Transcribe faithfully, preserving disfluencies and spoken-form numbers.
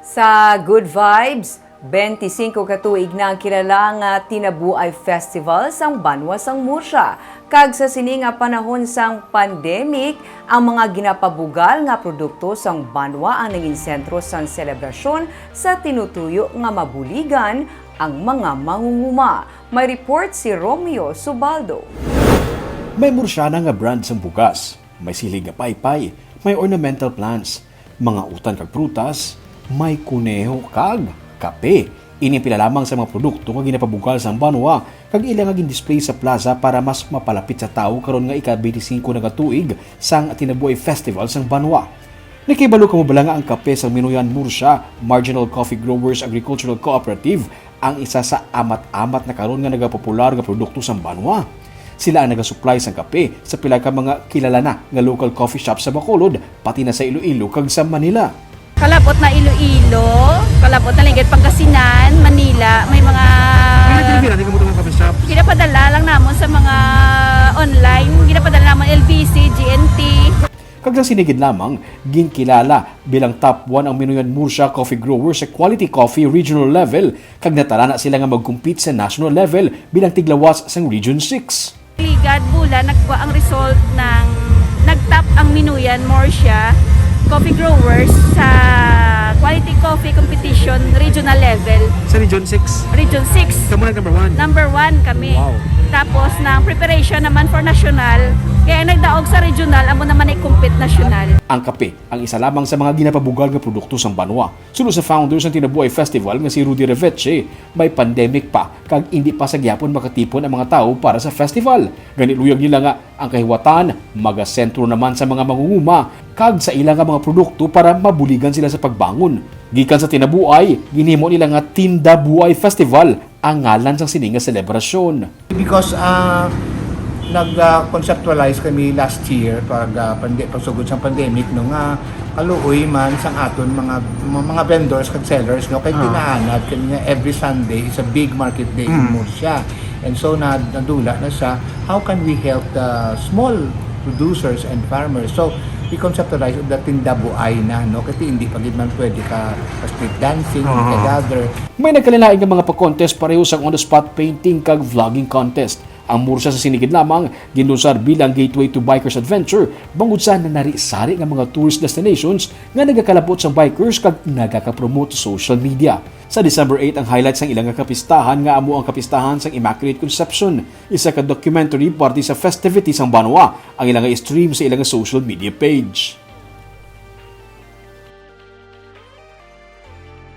Sa Good Vibes, twenty-five ka tuig na ang kilala nga Tinabuay Festival sang banwa sang Murcia. Kag sa sini nga panahon sang pandemic, ang mga ginapabugal nga produkto sang banwa ang nangin sentro sang selebrasyon sa tinutuyo nga mabuligan ang mga mangunguma. May report si Romeo Subaldo. May Murciana nga brand sang bugas, may silig nga paypay, may ornamental plants, mga utan kag prutas, may kuneho kag kape. Ini ang pila lamang sa mga produkto nga ginapabugal sang banwa kag ila nga gin-display sa plaza para mas mapalapit sa tawo karon nga ika-twenty-five na nga tuig sang Tinabuay Festival sang banwa. Nakahibalo kamo bala nga ang kape sang Minuyan Murcia Marginal Coffee Growers Agricultural Cooperative ang isa sa amat-amat na karon nga nagapopular nga produkto sang banwa. Sila ang nagasuplay sang kape sa pila ka mga kilala na nga local coffee shop sa Bacolod, pati na sa Iloilo kag sa Manila. Kalabot na Iloilo, kalabot na Ligad, Pangasinan, Manila, may mga Ano yung pinili natin kung mga coffee shop? Ginapadala lang namon sa mga online, ginapadala namon L B C, G N T. Kag sa sini gid lamang, ginkilala bilang top one ang Minuyan Murcia Coffee Growers sa quality coffee regional level, kag natalana sila nga mag-compete sa national level bilang tiglawas sang Region six. Ligad Bula nagkuha ang result ng nag-top ang Minuyan Murcia Coffee Growers sa quality coffee competition regional level, Sa Region six. Region six. Kamo nag number one. Number one kami. Wow. Tapos ng preparation naman for national, kaya ang nagdaog sa regional, amo naman ay compete national. Ang kape ang isa lamang sa mga ginapabugal nga produkto sang banwa. Suno sa founder sang Tinabuay Festival nga si Rudy Reveche, may pandemic pa kag indi pa sa gihapon makatipon ang mga tawo para sa festival. Gani luyag nila nga ang kahiwatan magasentro naman sa mga mangunguma kag sa ila nga mga produkto para mabuligan sila sa pagbangon. Gikan sa Tinabuay, ginhimo nila nga Tinda Buay Festival ang ngalan sang sini nga selebrasyon. Because uh, nag-conceptualize kami last year pag uh, pandi pagsugod sang pandemic, no, nga kaluoy man sang aton mga mga vendors kag sellers, no, kay tinaanad kami nga every Sunday is a big market day in Murcia. And so na nadula na siya, how can we help the small producers and farmers? So we conceptualize of the Tinda Buay na, no, kasi hindi pa gid man pwede ka, ka street dancing, ka gather. May nagkalain-lain nga mga pa-contest pareho sang on-the-spot painting kag vlogging contest. Ang Murcia sa sini gid lamang ginlunsad bilang gateway to bikers adventure bangod sa nanari-sari nga mga tourist destinations nga nagakalabot sang bikers kag nagakapromote sa social media. Sa December eight ang highlight sang ila nga kapistahan nga amo ang kapistahan sang Immaculate Conception, isa ka documentary parte sa festivity sang banwa ang ila nga i-stream sa ila nga social media page.